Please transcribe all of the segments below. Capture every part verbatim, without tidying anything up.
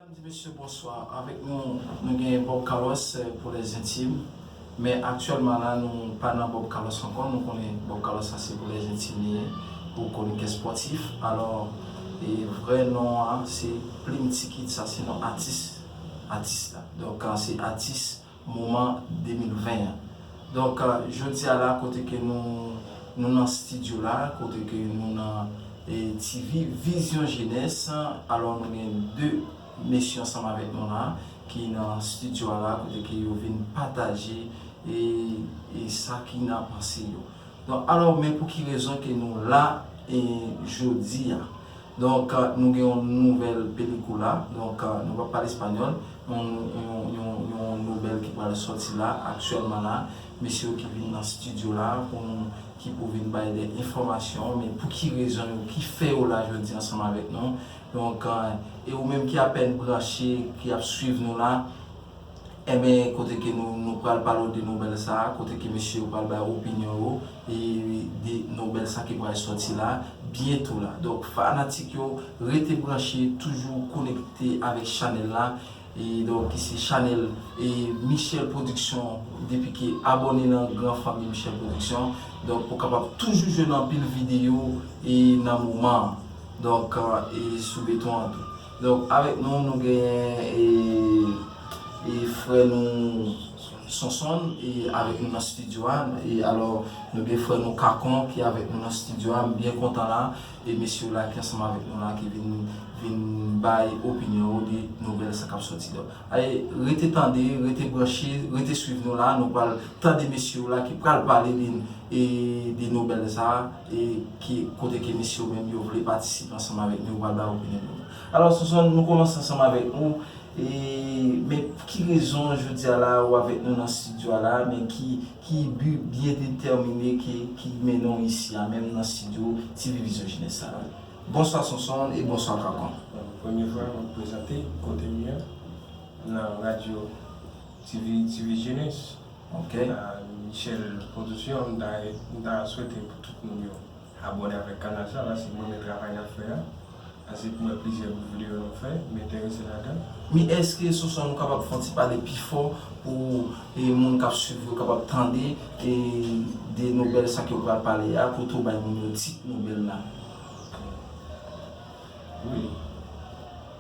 Di mesye bonswa. Avèk nou, nou gen Bob Carlos, eh, pou les intimes. Men aktyèlman la, nou pa nan Bob Carlos ankò. Nou konnen Bob Carlos sa se pou les intimes li ye, pou konikè spòtif. Alò, e vrè non an se Plim Tikit, sa se non atis, atis la. Donk, ah, se atis moman de mil ven an. Donk, ah, jodi a la, kote ke nou, nou nan estidyo la, kote ke nou nan, eh, T V Vizyon Jenès, alò nou gen de mesye ansanm avèk nou la, ki nan estidyo a la, kote ke yo vin pataje, e, e sa ki nan panse yo. Donk, alò, men pou ki rezon ke nou la, e, jodi a? Donk, ah, nou gen yon nouvèl película. Donk, ah, nou p ap pale espanyòl. Yon, yon, yon, yon nouvèl ki pral sòti la, aktyèlman la. Mesye yo ki vin nan estidyo la, pou nou, ki pou vin bay de enfòmasyon, men pou ki rezon yo, ki fè yo la jodi ansanm avèk nou. Donk, ah, e ou menm ki apèn branche, ki ap swiv nou la, enben, kote ke nou, nou pral pale w de nouvèl sa a, kote ke mesye yo pral bay opinyon yo, e de nouvèl sa ki pral sòti la, byento la. Donk, fanatik yo, rete branche, toujou konekte avèk chanèl la, e donk, ki se chanèl, e Michel Production, depi ke abòne nan gran fanmi Michel Production. Donk, pou kapab toujou jwenn anpil videyo, e nan moman an. Donk, e sou beton an tou. Donk, avèk nou, nou genyen, e, e frè nou Sonson, e avèk nou nan estidyo a. E alò, nou gen frè nou Kakon ki avèk nou nan estidyo a. M byen kontan la. E mesye yo la ki ansanm avèk nou la, ki vin, vin bay opinyon yo de nouvèl sa k ap sòti. Donk, e rete tande, rete branche, rete swiv nou la. Nou pral tande mesye yo la ki pral pale de, e de nouvèl sa a, e ki, kote ke mesye yo menm yo vle patisipe ansanm avèk nou, yo pral bay opinyon yo. Alò, Sonson, nou kòmanse ansanm avèk ou. E, men ki rezon jodi a la ou avèk nou nan estidyo a la, men ki, ki bi byen detèmine ki, ki mennen w isi a, menm nan estidyo T V Vizyon Jenès sa la? Bonswa Sonson e bonswa Kakon. Premye fwa, m ap prezante kote m ye a, nan radyo T V, T V Jenès. Ok. Ah, Michel Production, m ta, m ta swete pou tout moun yo abòne avèk kanal sa, paske m renmen travay n ap fè a. Paske m wè plizyè bout videyo nou fè, m enterese ladan. Men èske Sonson nou kapab fè yon ti pale pi fò pou, e, moun k ap swiv yo kapab tande, e, de nouvèl sa ke w pral pale a, pou tou bay moun yo tit nouvèl la? Wi.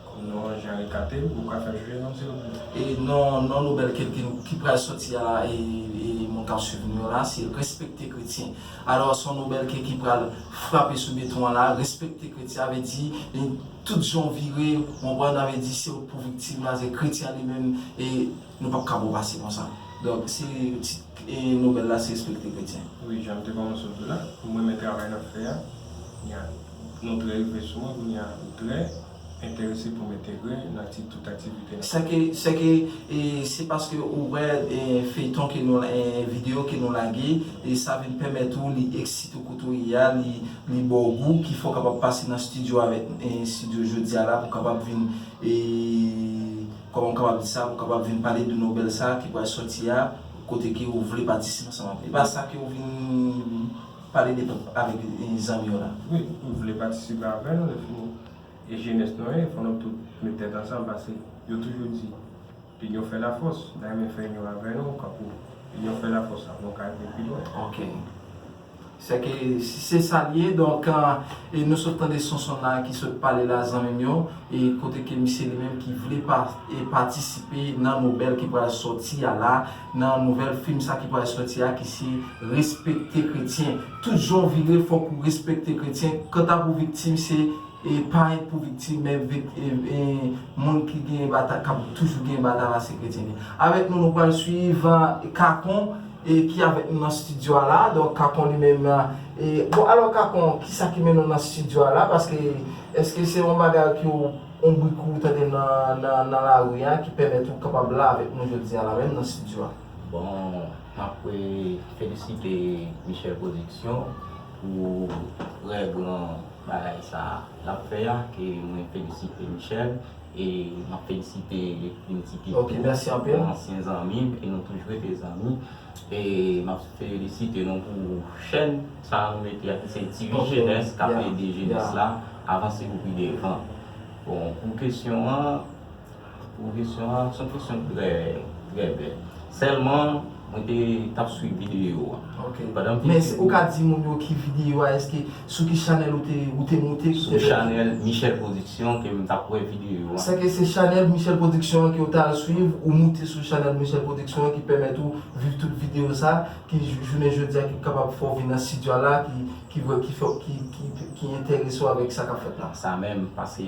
Kòm non an Jean Ricatel, ou ka fè jwe non, silvouplè? E non, non nouvèl ke, ke, ki pral sòti a la, e, e moun k ap swiv nou yo la, se Respekte Kretyen. Alò, se yon nouvèl ke, ki pral frape sou beton an la, Respekte Kretyen, sa vle di, e tout jan w vire, w konprann, sa vle di, se ou k pou viktim la, se kretyen an li menm, e nou p ap ka ba w pase konsa. Donk, se tit, e nouvèl la, se Respekte Kretyen. Wi, jan m te kòmanse w di la, mwen, men travay n ap fè a, nou trè rive sou mwen, kounye a, nou trè enterese pou m entegre nan ti, tout aktivite n ap fè. Sèke, sèke, e, se paske ou wè, e, feyton ke nou, e, videyo ke nou lage, e sa vin pèmèt ou, li eksite w kote w ye a, li, li ba w gou, ki fè w kapab pase nan estidyo avèk, e, estidyo jodi a la, pou w kapab vin, e, kòman m kapab di sa, pou w kapab vin pale de nouvèl sa ki pral sòti a, kote ke ou vle patisipe ansanm avèk. E pa sa ke ou vin pale de, avèk, e, zanmi w la? Wi, m vle patisipe avè nou, lè fini. E jenès nou ye, fò nou tout met tèt ansanm, paske yo toujou di, linyon fè lafòs, n ta renmen fè linyon avè nou, kankou linyon fè lafòs la, pou nou ka rive pi lwen. Ok. Sèke se sa l ye, donk, e nou sot tande Sonson la ki sot pale la, zanmi m yo, e kote ke misye li menm ki vle pa, e patisipe nan nouvèl ki pral sòti a la, nan nouvèl fim sa ki pral sòti a, ki se Respekte Kretyen. Tout jan w vire, fòk ou respekte kretyen. Kanta pou viktim, se, e, pa pou viktim, men vik-, e, e, moun ki genyen batay, k ap toujou genyen batay la, se kretyen li. Avèk nou, nou pral swiv, e, Kakon, e, ki avèk nou nan estidyo a la. Donk, Kakon li menm, e, bon, alò, Kakon, kisa ki mennen w nan estidyo a la? Paske, èske se yon bagay ki w, yon bri kou w tande nan, nan, nan lari a, ki pèmèt ou kapab la avèk nou jodi a la menm nan estidyo a? Bon, m ap, e, felisite Michel Production pou trè gran bagay sa l ap fè a, ke mwen felisite Michel, e m ap felisite Plim Tikit tou, yon ansyen zanmi m, e nou toujou rete zanmi. E m ap felisite nou pou chèn sa a nou mete a, ki se T V Jenès, k ap ede jenès la avanse pou pi devan. Bon, pou kesyon an, Pou kesyon an, se yon kesyon trè, trè bèl. Sèlman, mwen te t ap swiv videyo a. Ok. Pandan m te Men swiv ou ka di moun yo ki videyo a, èske sou ki chanèl ou te, ou te moute ki Sou te fè chanèl Michel Production ke m t ap wè videyo a. Sa ke se chanèl Michel Production an ke ou t al swiv, ou moute sou chanèl Michel Production an ki pèmèt ou viv tout videyo sa, ki jou- jounen jodi a ki kapab fè w vin nan estidyo a la, ki ki vre ki fè ki ki ki enterese w avèk sa k ap fèt la. Sa menm, paske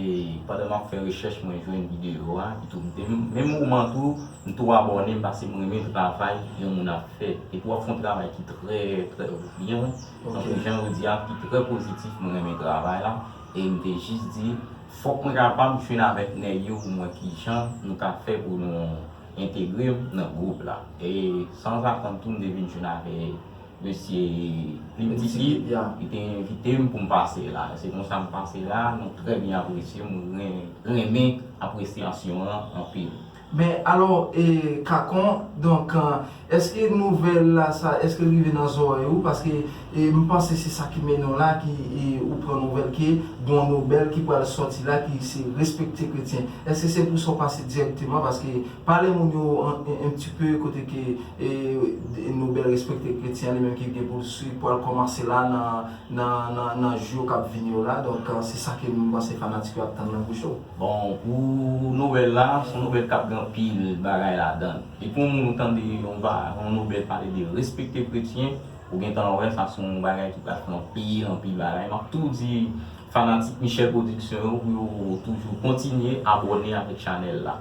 pandan m ap fè rechèch mwen jwenn videyo a, epitou m te menm moman tou, m tou abòne m paske m renmen travay yon moun ap fè. Epi w ap fè yon travay ki trè, trè byen, tankou jan yo di a, ki trè pozitif, mwen renmen travay la. E m te jis di, fòk mwen kapab jwenn avèk nèg yo pou m wè kijan nou ka fè pou nou entegre m nan gwoup la. E sanzatann tou, m te vin jwenn avèk mesye Plim Tiki, Ya. Li te envite m pou m pase la. Se konsa m pase la, nou trè byen apresye, m ren- renmen apresyasyon an anpil. Men alò, e, Kakon, donk, e, èske nouvèl la sa, èske l rive nan zòrèy ou? Paske e, m panse se sa ki mennen w la, ki e, ou pran nouvèl ke gon nobèl ki pral sòti la, ki se Respekte Kretyen. Èske se pou sa w pase dirèkteman? Paske pale moun yo an- en, en ti pe kote ke e, nobèl Respekte Kretyen li menm ki gen pou l swi- pral kòmanse la nan nan, nan, nan jou yo k ap vini yo la. Donk, e, se sa ke m panse fanatik yo ap tann nan bouch ou. Bon, pou nouvèl la, se yon nouvèl k ap gen anpil bagay ladan l. Depi yon moun ou tande yon, ba, yon nouvèl pale de Respekte Kretyen, ou gentan wè sa se yon bagay ki pral fè anpil, anpil bagay. M ap tou di fanatik Michel Production yo pou yo toujou kontinye abòne avèk chanèl la.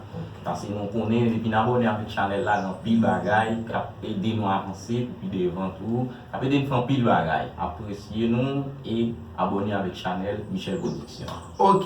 Paske nou konnen, depi n abòne avèk chanèl la, gen anpil bagay k ap ede nou avanse pou pi devan tou. Ap ede n fè anpil bagay. Apresye nou e abòne avèk chanèl Michel Production. Ok,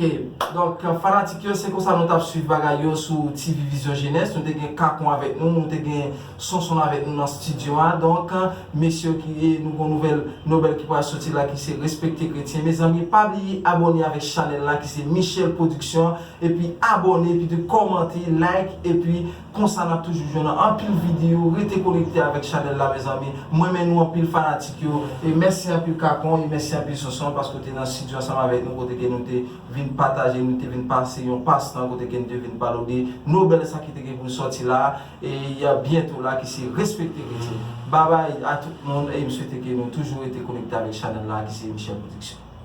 donk, e, fanatik yo, se konsa nou t ap swiv bagay yo sou T V Vision Jeunesse. Nou te gen Kakon avèk nou, nou te gen Sonson avèk nou nan estidyo a. Donk, e, mesye ki e, nou gon nouvèl nobèl ki pral sòti la ki se Respekte Kretyen. Mezanmi, pa bliye abòne avèk chanèl la ki se Michel Production. Epi abòne, epi de kòmante, like, epi konsa n ap toujou jwenn anpil videyo. Rete konekte avèk chanèl la, mezanmi. Mwen renmen nou anpil fanatik yo. E mèsi anpil Kakon, e mèsi anpil Sonson paske w te nan estidyo ansanm avèk nou kote ke nou te vin pataje, nou te vin pase yon pastan kote ke nou te vin pale w de nobèl sa ki te gen pou l sòti la. E y a byento la ki se Respekte Kretyen. Babay a tout moun e m swete ke nou toujou rete konekte avèk chanèl la ki se Michel Production.